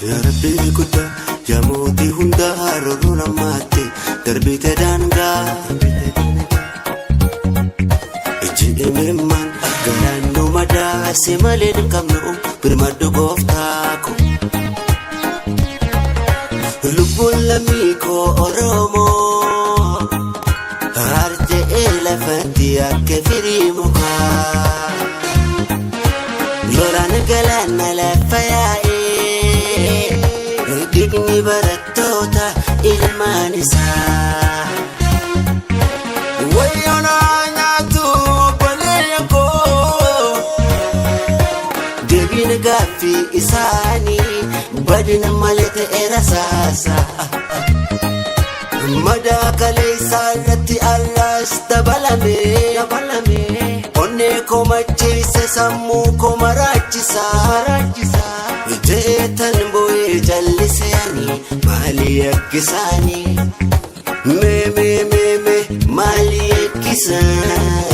Yaa Rabbii guddaa, yaa mootii hundaa, roorroo namaatti darbite daangaa. Ijji imimmaan garaan nu madaase malee hin qabnu, birmadhu gooftaa ko. Lubbuun lammii koo Oromoo harja'ee lafatti akka firii mukaa. Lolaan galaana lafa yaa'ee, dhiigni barattoota ilmaan isaa. Wayyoonaa nyaatu obboleeyyan koo, deebiin gaaffii isaanii badina malee ta'e rasaasa. Madaa kaleessaa irratti allaas dabalame. Onnee koo macheesse, sammuu koo maraachisa. Jeetan bo'ee jalliseeni, maali yakkisaanii? Mee mee mee mee, maali yakkisaanii?